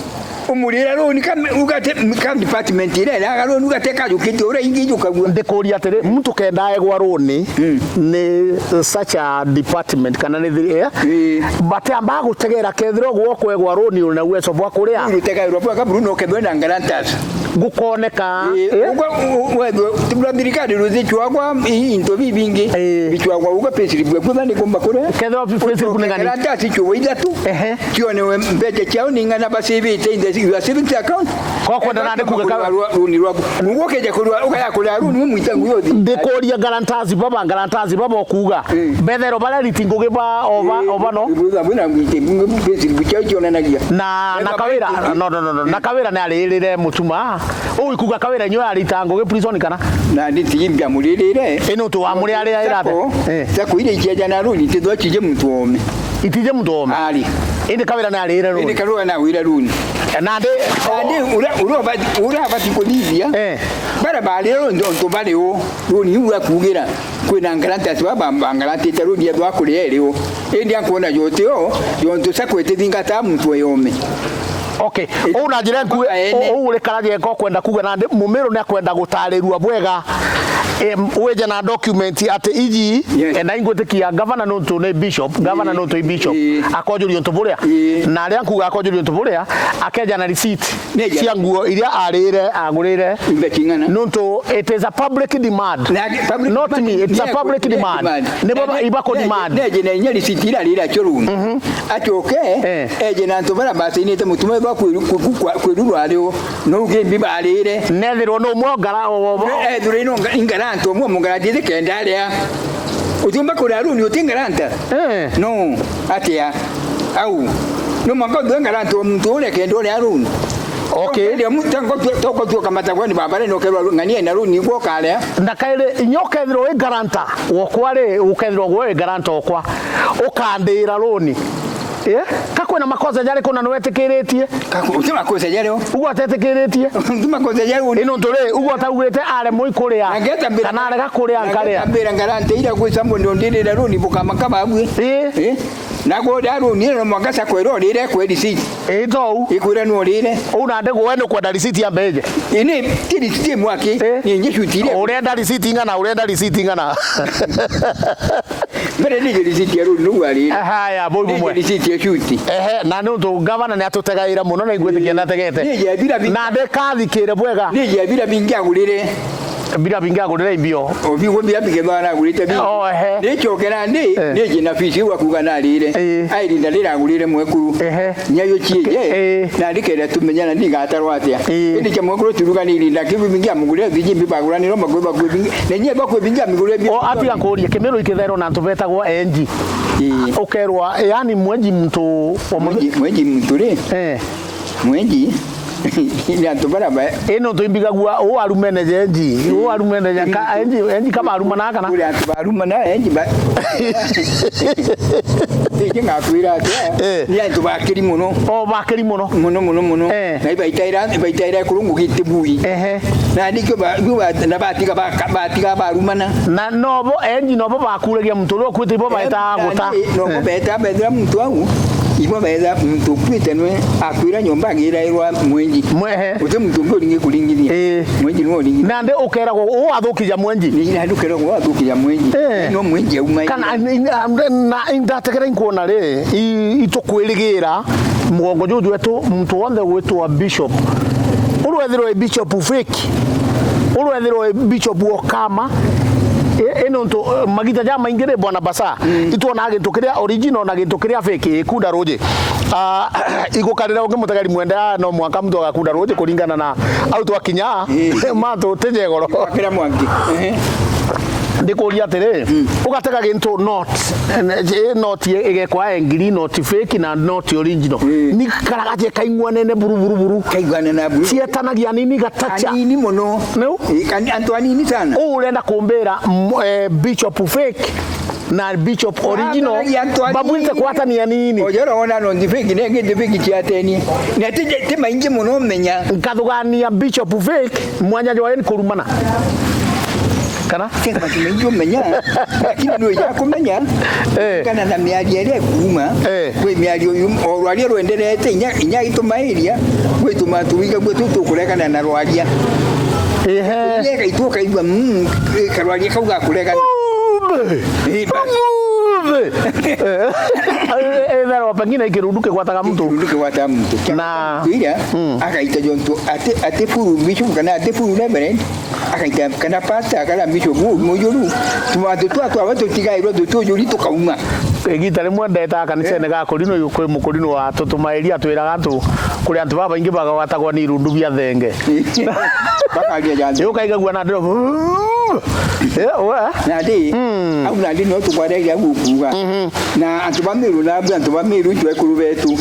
Umurira runi, kam-, uga te, kam department ire, na runi uga te kajukite, ura ingi jukagua. Ndikuria atiri, muntu kenda aegwa runi, mm, ni such a department, kana ni thiri, eh? Ii. Batiambaga gutegera kethira ugwo kwegwa runi uri na uwezo bwa kuria. Ii, rutegairwa bwa kaburu no kethwe na guarantors. Gukoneka, ii, eh? Ugwo, u-, u-, wethwe, tibura thirikari ruthi chwagwa, i-, into bibingi. Ii. Bichwagwa uga payslip bwe kutha ni kumba kuria. Kethira payslip ni ngani? Guarantors chwo ithatu. Ehe. Cionewe mbeca ciao ni ng'ana basivite in the, your savings account. Ko kwenda nandi kuga ka- rwa-, runi rwaku. Nugwo keja kurwa, ukaya kurwa runi, umwita nguyo thi. Ndikuria guarantors baba, guarantors baba okuga. Eh. Bethero baria riti ngugi ba, oba, eh, oba no. Ibu, ibu, na mwite, ibu, ibu, payslip ciao cionanagia. Na, na Kawira, no, no, no, no. Na Kawira ni aririre Mutuma. Uu ikuga Kawira nyo arita ngugi prison kana? Na nditi imbia muririre. Ino tu wa muri ari aira. Sako, eh. Sako ile ijeja na runi, tithwa chije muntu ome. Itije muntu ome. Ari. Indi Kawira ni arire runi. Indi Kawira na wira runi. Nandi, nandi uria, uria ubati, uria abati kuthithia, eh, baria bari o nontu bari o runi iu akugira, kwina guarantors baba ba, ba guarantite runi ethwa kuria iri o. Indi ankwona joti o, jontu sacco itithingata muntu eyome. Okay. Uu na njira nkuge, mpaka ene. Uu uri karaja eka ukwenda kuga nandi Mumiru ni akwenda gutarirua bwega, em, wije na document ati iji, yes, ena ingwitikia governor nontu ni bishop, governor, ii, nontu i bishop, ii, akojuria untu buria. Ii. Na aria nkuga akojuria untu buria, akeja na receipt, neja, cia nguo iria arire, agurire. Imbe king'ana. Nontu it is a public demand. Na public demand. Not me, it's a public demand. Nibo ba, iba ku demand. Neje na inya receipt iria arire acio runi. Mhm. Acoke, eh, eje na antu baria basainite mutumo bwa kwiru-, ku-, ku-, kwa-, kwirurwa ari o, no uge mbi barire. Nethirwa no mwe ngara, o, o, o. Ethirwa ino nga-, ingaranto mwe mungaranti kenda aria. Utiumba kuria runi uti ngaranta? Eh. No, atia? Au. No mwanka uthue ngaranta o muntu uria kenda uria runi. Okay. Ndio mu-, tango tu-, toko tu kamata kwani babare no kerwa ng'ania na runi igwo karia. Na kairi, inya ukethirwa wi guarantor wokwa ri, ukethirwa gwe wi guarantor okwa, ukandira runi. Eh? Ka kwina makosa jariku na niwetikiritie? Ka ku-, uti makosa jario. Ugu atetikiritie? Uti makosa jario. Ino ntu ri, ugu ataugite aremwe ikuria. Kana arega kuria nkaria. Ambira ngarante ira gwicambwa ndio ndirira runi bukama kababwi. Eh? Eh? Na gwe uria runi ino mwanka sacco iria urire kwe receipt. Ii, tou. Ikwira nu urire. Uu nandi gwe nukwenda receipt ya mbeje? Ini, ti receipt imwe aki. Ii. Ni inye shuti iria. Urenda receipt ing'ana, urenda receipt ing'ana? Mbere nije receipt ya runi nu arire. Haya, bou bumwe. Nije receipt ya shuti. Ehe, na ni untu gavana ni atutegaira muno na igwitikia nategete. Nije bira bi- Na ndikathikire bwega. Nije bira bingi agurire. Bira bingi agurire imbio. O, bigwe bira bingi baragurite bi. O, ehe. Ni chokera ndi, eh, ni jina fisi wa kuga narire. Eh. Ai, rinda riragurire mwekuru. Ehe. Nyayo chie, eh. Eh. Na ndikere tumenyana ndigatarwa atia. Eh. Indi cha mwekuru turuga ni rinda kibi bingi amugurire biji mbi bagura ni roma kwiba kwibi. Na nye ba kwibi amugurire bi. O, atiga kuria, Kimiru ikithairwo na antu betagwo enji. Eh. Ukerwa, yani mwenji muntu wa mu- Mwenji, mwenji muntu ri? Eh. Mwenji, ni antu bara ba- Ino tuimbigagua, uu arumene jenji, uu arumene ja-, ka-, enji, enji ka barumana kana? Kuri antu barumana, enji ba- Ingi ngakwira atia, eh, ni antu bakiri muno. O, bakiri muno. Muno, muno, muno. Eh. Na ibaitaira, ibaitaira kurungu giti bui. Ehe. Na nikio ba-, yu ba-, na batiga ba-, batiga barumana. Na nobo, enji nobo bakuragia muntu uria ukuite, ibo baetaa guta. Nobo, eh, betaa bethira muntu au, ibo betha muntu ukuite nwe akwira nyomba agirairwa mwenji. Mwehe. Uti muntu ungi uringi kuringithia. Eh. Mwenji niwe uringithia. Nandi ukeragwo uu athukija mwenji. Ni nandi ukeragwo uu athukija mwenji. Eh. No mwenji auma. Kana, na, na, ndategera inkuona ri, i-, itukwirigira mugongo juju wetu, muntu wonthe gwitwa bishop. Urwethirwe bishop fake. Urwethirwe bishop wa kama. I, i nontu, eh, magita ja maingi ri, bwana Basa, mm, itwonaga gintu kiria original na gintu kiria fake, ikunda ruji. Ah, igukarira ungi mutegeri mwenda, no mwanka muntu agakunda ruji kuringana na au twakinya, eh, mantu tije goro. Igwakira mwanki. Ehe. Ndikuria atiri, mm, ugatega gintu not, eh, not igekwa engiri, not fake na not original. Mm. Ni karagaje kaing'wanene buru, buru, buru. Kaing'wanene buru. Cietanagia nini gatacha. Anini muno. Niu? Eh, kan-, antu anini sana. Uu urenda kumbira, mm, eh, bishop fake na bishop original, antu anini. Babwite kwatania nini? Ojoro ona no ndi fake, ne ngi ndi fake ciatenie. Na ti, ti maingi muno menya. Nkathugania bishop fake, mwanya jwayo ni kurumana. Kana? Ti maingi umenya, lakini ni uja kumenya. Eh. Kana na miario iria ikuuma, eh, kwi miario yu, o rwaria rwenderete, inya, inya itumairia, gwituma tuwiga gwe tu tukuregana na rwaria. Ehe. Yega itu ukaigua, mm, karwaria kau gakuregana. Ng'ombe! Eh, basi. Ng'ombe! Eh, eh, ethirwa pengine kirundu kigwataga muntu. Kirundu kigwataga muntu. Na kuira, mm, agaita jontu ati, ati furu bishop kana ati furu reverend, akaita kana pastor kana bishop mu-, mujuru. Tumantu twa twa tutigairwo tutujuri tukauma. Igita rimwe ndeta kanisene, eh, ga Kurino, yu kwi Mukurino watutumairia, atwiraga antu, kuri antu babaingi bagwatagwa ni irundu bia thenge. Bakaria ja nthi. Yu ukaigagua na ndiro. Eh, we? Na ndi, mm, au na ndi no tukwareria gukuga. Mhm. Na antu ba Meru na antu ba Meru, icu ekuru betu.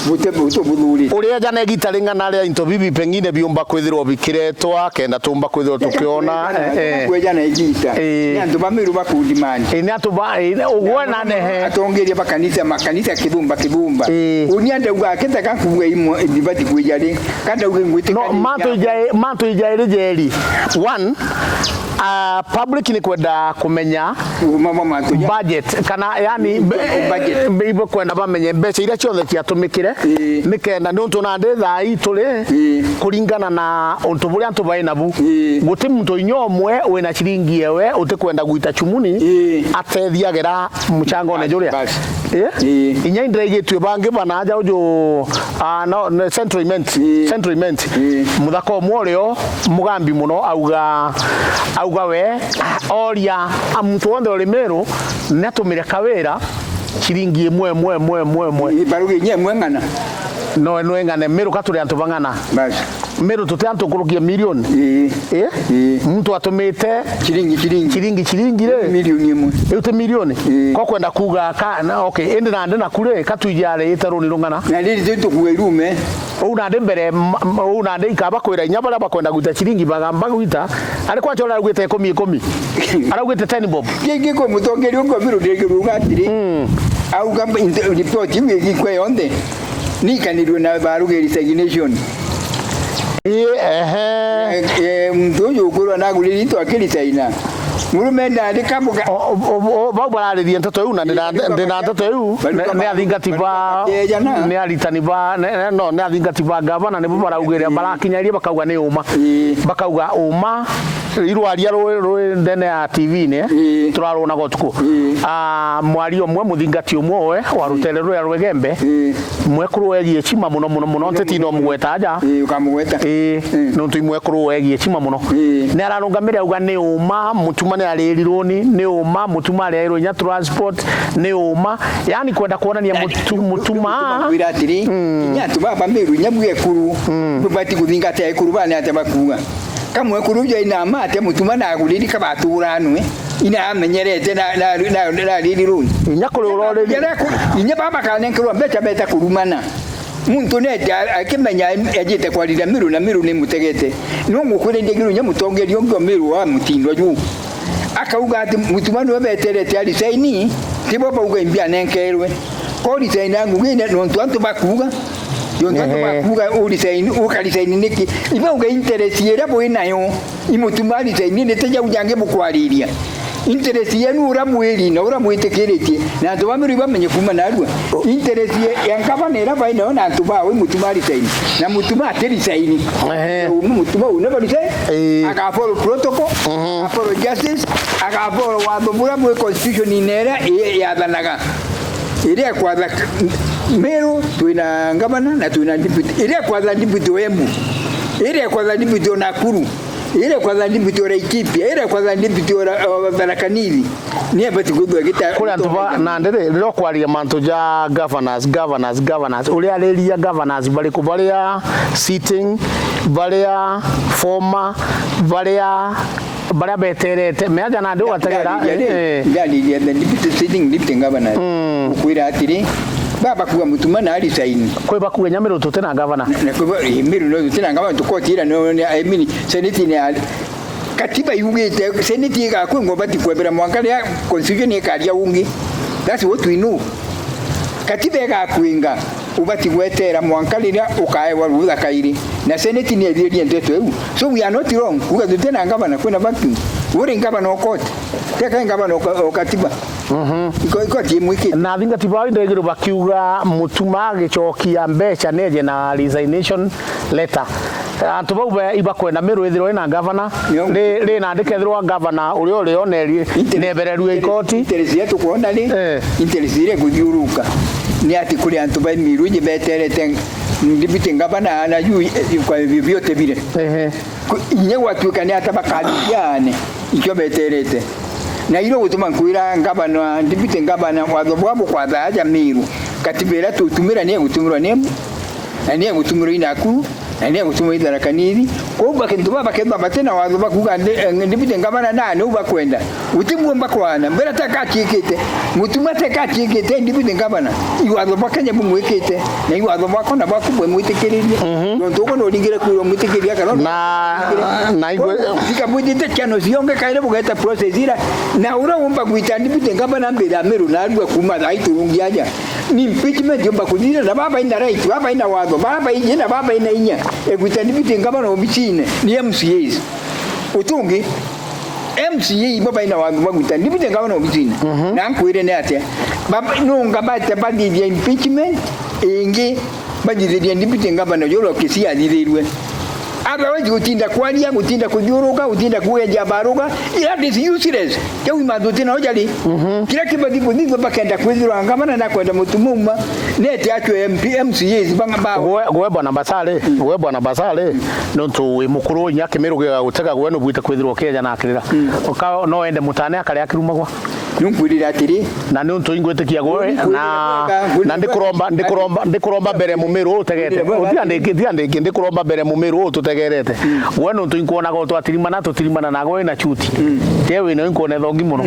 Bute-, bute-, buthurite. Uria jana igita ring'ana ria into bibi pengine biumba kwithirwa bikiretwa, kenda tumba kwithirwa tukiona, eh, eh. Kwejana igita. Eh. Ni antu ba Meru bakudimandi. Eh, ni antu ba, eh, ugwe na nehe. Atongeria ba kanisa, makanisa kibumba kibumba. Eh. Uni andauga akita ka kuuga imwe, ndibati kwija ri. Kandauga ngwitikania. No, mantu ija-, mantu ijairi jeri. One, ah, public ni kwenda kumenya Ugima bwa mantu ja- budget, kana yani, Budget. Be-, ibo kwenda bamenye mbeca iria ciothe ciatumikire, Ii. Nikenda, niuntu nandi thaa ii turi Ii. Kuringana na untu buria antu bai nabu. Ii. Guti muntu inya umwe wina ciringi ewe utikwenda gwita chumuni Ii. Atethia agera muchangone juria. Basi. Ii? Ii. Inya indirigitue bangi bana aja uju, ah, no, ne, Central Imenti. Ii. Central Imenti. Ii. Muthaka umwe urio mugambi muno auga, auga we, oria a muntu wonthe uri Meru, ni atumire kawira ciringi imwe, imwe, imwe, imwe, imwe. Ii, baruge inya imwe ng'ana. No, no ng'ana, Meru ka turi antu bang'ana? Basi. Meru tuti antu nkuruki ya milioni? Ii. Ii? Ii. Muntu atumite ciringi, ciringi. Ciringi, ciringi ri? Milioni imwe. Riu ti milioni? Ii. Ko kwenda kuuga ka, na, okay, indi nandi naku ri, ka twiji ari ita runi rung'ana? Na riri tu tukue rume. Uu nandi mbere, ma-, ma-, uu nandi ikaba kwira inya baria bakwenda gwita ciringi bagamba gwita, ari kwacha uria araugite ikumi ikumi. Araugite ten bob. Kingi kwi mutongeria ungi wa Meru ndirigirunga atiri, Mm. Auga mba-, inte-, report iu igikwe yonthe, niikanirue na baruge resignation. Ii, ehe. Eh, eh, muntu uyu ukwirwa naguriri into akirisaina. Murume ndari kamuga- O, o, o, o, bau bararirie nteto iu, na ndina, Bari ndina baka-, nteto iu, bari ne, baka-, ni athingati bari ba, bakejana. Ni aritani ba, ne, ne, no, ni athingati ba gavana, nibo baraugiria, Ii. Barakinyairie bakauga ni uma. Ii. Bakauga uma, irwaria rwi, rwi ndene ya T V-ini, Ii. Turarwonaga utuku. Ii. Ah, mwari umwe, muthingati umwe owe, wa rutere ruria rwa Igembe, Ii. Mwekuru wegie chima muno, muno, muno, nteti no mugweta aja. Ii, ukamugweta. Ii, Mm. Nontu imwekuru wegie chima muno. Ii. Ni ararungamire auga ni uma, mutuma ni ariri runi, ni uma, mutuma ariairwe inya transport, ni uma. Yani kwenda kuonania mutu-, mutuma. Kwira atiri, Mm. Inya antu baba Meru, inya bwekuru, Mm. bubati kuthingata ekuru bane ate bakuga. Kamwekuru uju aina mate mutuma na aguriri kabaturanwe. Ina amenyerete na, na, na, na riri runi. Inya kuri urori. Inya baba kanenkerwa mbeca beta kurumana. Muntu nete a-, akimenya ajite kwarira Meru na Meru ni mutegete. No ngukwira ndigirwe nya mutongeria ungi wa Meru wa mutindo ju. Akauga ati mutuma niwe beterete arisaini, tibo bauga imbi anenkerwe. Ko risaini angu gine nontu antu bakuga, nontu antu Ehe. Bakuga urisaini, ukarisaini niki? Ibauga interest iria bwi nayo, imutuma arisaini ni tija ujange bukwariria. Interest yenu ura mwiri na ura mwitikiritie, na antu ba Meru bamenye kuma narua. Interest ya, ya ngavana ira bai nayo na antu bawe mutuma arisaini, na mutuma atirisaini. Ehe. Umu mutuma une barisaini, Ii. Aga follow protocol, Mhm. Aga follow justice, aga follow watho buria bwi constitution-ini iria i-, yathanaga. Iria ikwatha Meru, twina ngavana na twina deputy. Iria ikwatha deputy wa Embu. Iria ikwatha deputy wa Nakuru. Iria ikwatha deputy wa Laikipia. Iria ikwatha deputy wa, wa Tharaka Nithi. Ni abati kwithwa gita-, Kuri antu ba, na ndiri, riria ukwariria mantu ja governors, governors, governors, uria ariria governors bariku, baria sitting, baria former, baria baria beterete, meaja nandi ugategera, Ndariria ri, eh, eh. Ndariria the deputy sitting deputy governor. Mm. Ukwira atiri, baba kuga mutuma na arisaini. Kwi bakuga nya Meru tuti na gavana. Na, na kwi ba, eh, Meru no tuti na gavana, tukotira no, no, I mean, senate ni ari. Katiba yugite, senate igakwingwa bati kwebera mwanka ria constitution ikaria ungi. That's what we know. Katiba igakwinga. Ubati gwetera mwanka riria ukaewa rutha kairi. Na seneti ni ethiririe nteto iu. So we are not wrong. Kuga tuti na ngavana, kwina vacuum. Uri ngavana o court. Teka ngavana o ka-, o katiba. Mhm. Iko-, ikoti imwikite. Na athingati bao indaigirwo bakiuga mutuma agicokia mbeca neje na resignation letter. Antu bau ba-, ibakwenda Meru ithirwe ina ngavana. Nio. Ri, ri nandi kethirwa ngavana uria uri o neri-, Inter-, nebererue ikoti. Interest yetu kuona ri, Eh. Interest iria ikuthiuruka. Ni ati kuri antu ba Meru inyi beterete deputy ngavana na yu, eh, kwa biote bire. Ehe. Ku-, inye gwatuika ni ata bakathiane, ikio beterete. Na irio gutuma nkwira ngavana, deputy ngavana, watho bwa bukwatha aja Meru. Katiba iria tutumira ni egutumirwa ni Embu, na ni egutumirwa i Nakuru, Na ni agutuma ithara kanini. Kou bakintu baba bakethwa bati na watho bakuga ndi-, eh, deputy governor na niu bakwenda. Guti buo mbakwana. Mbere teka aciikite. Mutuma teka aciikite deputy governor. Iwatho bwa Kenya bumwikite. Na iwatho bwako na bwaku bwemwitikiririe. Mhm. Nontu uko nuringire kwirwa mwitikiriria kana Na, na igwe- Kou, tiga bwithite channel cionge kaire bugeta process ira. Na uria umba gwita deputy governor mbere ya Meru na arua kuma thaa iturungi aja. Ni impeachment yumba kuthithia, na baba ina right, baba ina watho, baba iji na baba ina inya. Egwita deputy governor obicine, ni M C As. Utungi, M C A ibo baina watho bagwita deputy governor obicine. Mhm. Na nkwire ni atia? Baba, nunga bate bathithia impeachment, ingi bathithiria deputy governor joro kisi athithirwe. Otherwise, gutinda kwaria, gutinda kuthiuruka, gutinda kugeja baruga, that is useless. Kiu imantu tina ujari. Mhm. Kira kibati kuthithwa bakenda kwithirwa ngavana na kwenda Mutuma uma, nete achwe M P, M C As banga ba. Gwe, gwe bwana Basale, gwe bwana Basale, nontu wi mukuru inya Kimiru giga gutega gwe nubwite kwithirwa ukieja na akirira. Mm. Uka-, no ende mutane akare akirumagwa. Nunkwirire atiri. Na ni untu ingwitikia gwe, na, na ndikuromba, ndikuromba, ndikuromba mbere Mumiru utegete. Utia ndingi, tia ndingi, ndikuromba mbere Mumiru ututegerete. Mm. Gwe ni untu inkwonaga utwatirimana, tutirimana na gwe na chuti. Mm. Tie wina inkwona thongi muno.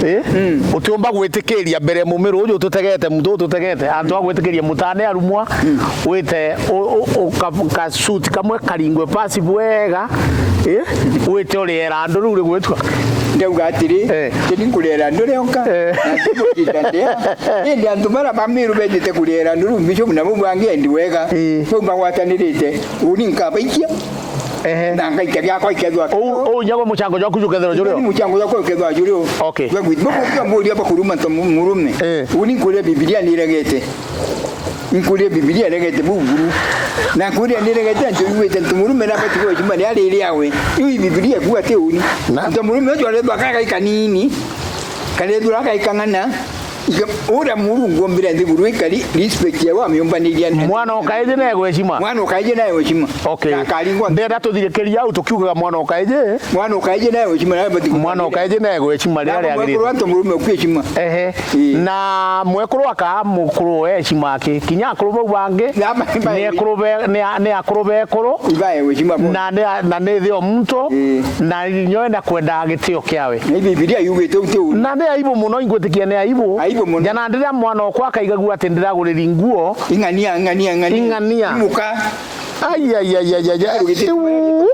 Eh? Mm. Utiumba gwitikiria mbere Mumiru uju ututegete, muntu ututegete. Antu a gwitikiria mutane arumwa, mm, wite u-, u-, u-, ka-, ka suit kamwe karingwe pasi bwega. Eh? Wite uriera andu riu rigwitwa. Ndauga atiri, eh, tini nkurera nduri onka, eh, na ndigutinda ndia. Indi antu bara ba Miru bejite kurera nduru, Bishop na bau bangi endi wega. Eh. Bau bagwatanirite, uni nkabaikia, ehe, na ngaita giakwa ikethwa. Ou, ou nyago muchango jwaku jukethirwa juri o? Ni muchango jwaku ukethwa juri o. Okay. Gwe gwi-, bau bamburia bakuruma nto mu-, murume. Eh. Uni nkuria Bibilia niregete. Inkuria Bibilia iregete buu buru. Na nkuria niregete antu iwite ntu murume na bati gwa chuma ni ari iri awe. Iu Bibilia ikuga ti uni. Na ntu murume ucio arethwa kagai kanini. Karethwa kagai kang'ana. Iga, uria Murungu ombire nthiguru ikari respect ya wa miumbaniria na mwana ukaeje na egwe chima. Mwana ukaeje na egwe chima. Okay. Na akaringwa. Ndenda tuthirikiria au tukiugaga mwana ukaeje. Mwana ukaeje nae ucima nae bati. Mwana ukaeje nae gwecima riria riagirite. Mwekuru antu murume ukwicima. Ehe. Ii. Na mwekuru akaa mukuru we ecima aki. Kinya akuru bau bangi, ni ekuru be, ni a-, ni akuru be ekuru. Ibae ucima bo. Na ni a-, na ni thi o muntu. Ii. Na nyoe na kwenda gitio kiawe. Na Bibilia yugite uti uri. Na ni aibu muno, ingwitikia ni aibu. Aibu muno. Jana ndiria mwana okwa akaigagua ati ndiraguriri nguo. Ing'ania, ing'ania, ing'ania. Ing'ania. Imuka. Ai, ai, ai, ai, ai, ai. Uu.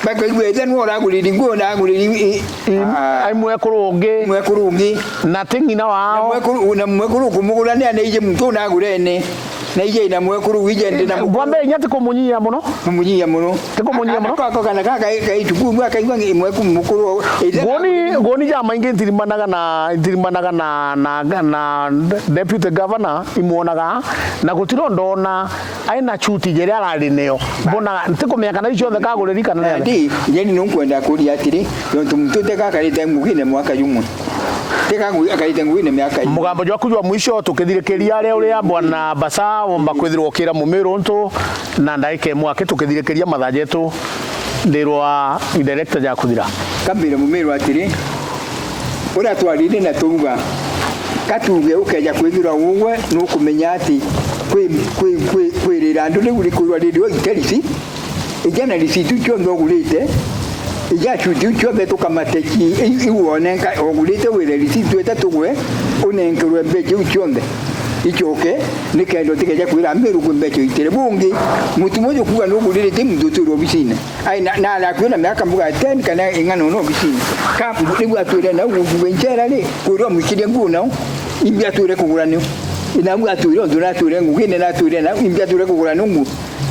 Bakaigua ete nwe uraguriri nguo, uraguriri i-, i-, ah, ai mwekuru ungi. Mwekuru ungi. Na ti ng'ina wao. Na mwekuru, na mwekuru kumugura ni aneije muntu unagurene. Na ije na mwekuru wije ndi na mwekuru. Bwambe inya ti kumunyia muno. Kumunyia muno. Ti kumunyia muno. Akana kako kana kaka kai cukuru akaigua ngi mwekuru mukuru. Goni, goni ja maingi ntirimanaga na, ntirimanaga na, na, na deputy governor, imwonaga, na gutiro ndona Ai na chuti jeria arari neo. Bona, ntikumenya kana icio nthe kaguriri kana nere. Ndi, jeni nunkwenda kuria atiri, nontu muntu teka akarite ngugine mwaka jumwe. Teka ngu-, akarite ngugine miaka jumwe. Mugambo jwaku jwa mwisho tukithirikiria aria uria bwana Basa omba kwithirwa ukira Mumiru untu na ndaika imwe aki tukithirikiria mathaa jetu ndirwa director ja kuthira. Kambire Mumiru atiri, Uria twarire na tuuga, ka tuuge ukeja kwithirwa ugwe, nukumenya ati kwi, kwi, kwi, kwirira andu riu rikwirwa ririo ite risi, ija na risitu cionthe ugurite, ija chuti iu cionthe tukamate ki-, i-, iu wonenka ugurite wire risitu ita tugwe, unenkerwe mbeca iu cionthe. Icoke, nikenda utikeja kwira Miru kwi mbeca itire. Bungi, mutumwa uju kuuga nuguririte muntu utwirwe obisine. Ai, na, na, na kwina miaka mbuga ten kana ing'ana uno obisini. Ka, riu atwire nau gukuga inchera ri, kwirwa mwikirie nguo nao, imbi atwire kugura niu. Nau atwire untu natwire ngugine natwire nau, imbi atwire kugura niu nguo.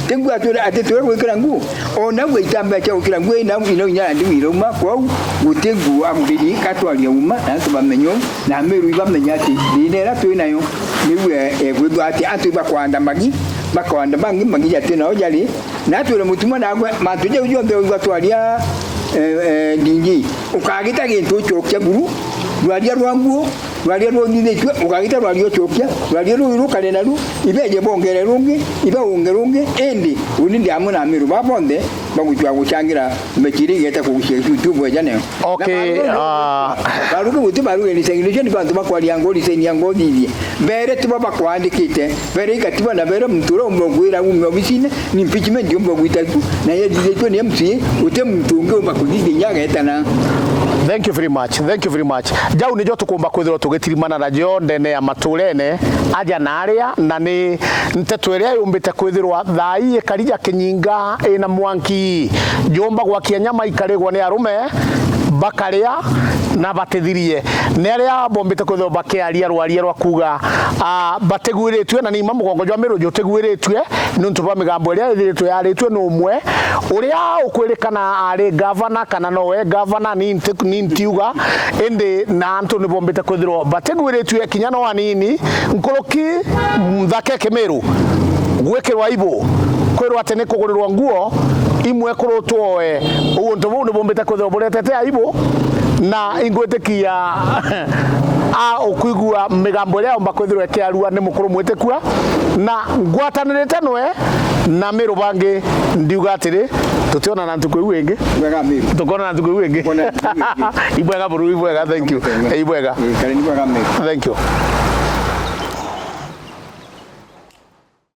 Ti nguo atwire, ati twire gwikira nguo. O nau aita mbeca gwikira nguo, inau, inau inya ndi wirauma, kwou, guti nguo aguriri, katwaria uma, na antu bamenye uu, na Miru ibamenya ati, thina iria twi nayo, niu, eh, eh, gwithwa ati, antu ibakwanda magi, bakwanda bangi, magi jati nao jari, Natwire mutumwa nagwe, mantu jau jonthe waigua twaria, eh, eh, ndingi, ukagita gintu ucokia buru, rwaria rwa nguo, Rwaria ruthithitue, ukagita rwaria ucokia, rwaria ruu rukare naru, ibeje bongere rungi, ibaunge rungi, indi uni ndi amwe na Amiru ba bonthe bagutwa gucangira mechi iria igeta kugucia YouTube eja nayo. Okay, na baruge, ah, baruge guti baruge ni segregation, ni bantu bakwaria ngo, ni senia ngo thithie. Bere tiba bakwandikite, bere igatiba na bere muntu uria umba gwira ume obisine, ni impeachment umba gwita tu, na yethithitwe ni M C A, uti muntu ungi umba kuthithia inya agetana. Thank you very much. Thank you very much. Jau nijo tukumba kwithirwa tugitirimana najo ndene ya maturene aja na aria, na ni nteto iria yumbite kwithirwa thaa ii ikari ja kinyinga ina mwanki. Jumba gwakia nyama ikarigwa ni arume, bakaria na batithirie. Ni aria bombite kwithirwa bakiaria rwaria rwa kuuga, ah, batigwiritue, na ni ima mugongo jwa Miru jutigwiritue, niuntu bwa migambo iria ithiritwe yaritue ni umwe uria ukwirikana ari gavana kana nowe gavana, ni nti-, ni ntiuga, indi na antu ni bombite kwithirwa batigwiritue kinya no anini. Nkuruki nthaka Kimiru gwikirwa aibu, kwirwa ati ni kugurirwa nguo imwe kurutwoe. Untu buu ni bumbite kwithirwa buretete aibu, na ingwitikia a ukwigua migambo iria yomba kwithirwa ikiarua ni mukuru mwitikua, na ngwatanirite nwe na Miru bangi, ndiuga atiri, tutionana ntuku iu ingi. Bwega Miru. Tukonana ntuku iu ingi. Tukonana ntuku iu ingi. Ibwega buru, ibwega, thank you. Ibwega. Eh, kare ni bwega Miru. Thank you.